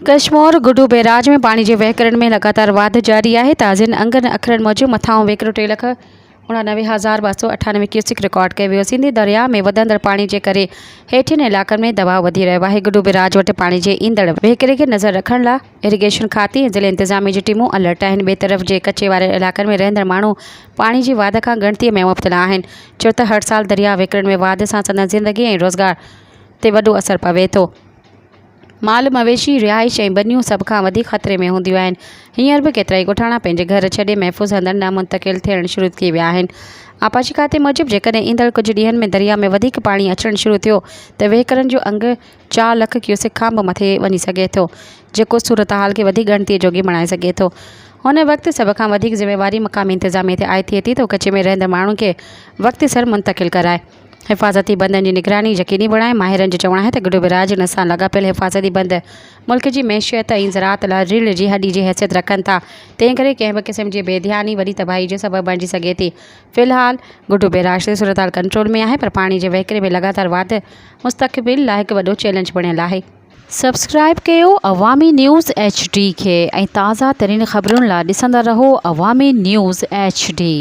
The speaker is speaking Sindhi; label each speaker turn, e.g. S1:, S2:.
S1: ڪشمور گڊو بئراج ۾ پاڻي جي وهڪرن ۾ لڳاتار واڌ جاري آهي، تازين انگن اکرن موجب مٿانهون وهڪرو ٽي لک 89,298 ڪيوسڪ رڪارڊ ڪيو ويو، سنڌي درياهه ۾ وڌندڙ پاڻي جي ڪري هيٺين علائقن ۾ دٻاء وڌي رهيو آهي، گڊو بئراج وٽ پاڻي جي ايندڙ وهڪري کي نظر رکڻ لا اريگيشن کاتي ۽ ضلعي انتظاميه جون ٽيمون الرٽ آهن، ٻئي طرف جي ڪچي وارن علائقن ۾ رهندڙ ماڻهو پاڻي جي واڌ کان ڳڻتي ۾ مبتلا آهن، ڇو ته هر سال درياهه وهڪرن ۾ واڌ سان سندن زندگي ۽ روزگار تي وڏو اثر پوي ٿو. مال مويشي، رهائش ۽ ٻنيون سڀ کان وڌيڪ خطري ۾ هونديون آهن. هينئر به ڪيترائي ڳوٺاڻا پنهنجي گهر ڇڏي محفوظ هنڌن ڏانهن منتقل ٿيڻ شروع ٿي ويا آهن. آبپاشي کاتي موجب جيڪڏهن ايندڙ ڪجهه ڏينهن ۾ درياهه ۾ وڌيڪ پاڻي اچڻ شروع ٿيو ته وهڪرن جو انگ چار لک ڪيوسڪ کان به مٿي وڃي سگهي ٿو، جيڪو صورتحال کي وڌيڪ ڳڻتي جوڳي بڻائي سگهي ٿو. هن وقت سڀ کان وڌيڪ ذميواري مقامي انتظاميه تي عائد ٿئي ٿي ته هو ڪچي ۾ رهندڙ ماڻهن کي وقت سر منتقل ڪرائي. حفاظتي بندن جي نگراني يقيني بڻائي. ماهرن جو چوڻ آهي ته گڊو بئراج ان سان لاڳاپيل حفاظتي بند ملڪ جي معيشت ۽ زراعت لاء ريڙهه جي هڏي جي حيثيت رکن ٿا، تنهن ڪري ڪنهن به قسم جي بي ڌياني وڏي تباهي جو سبب بڻجي سگهي ٿي. في الحال گڊو بئراج تي صورتحال ڪنٽرول ۾ آهي پر پاڻي جي وهڪري ۾ لڳاتار واڌ مستقبل لاء هڪ وڏو چئلينج بڻيل آهي.
S2: سبسڪرائيب ڪيو عوامي نيوز ايڇ ڊي کي ۽ تازه ترين خبرن لا ڏسندا رهو عوامي نيوز ايڇ ڊي.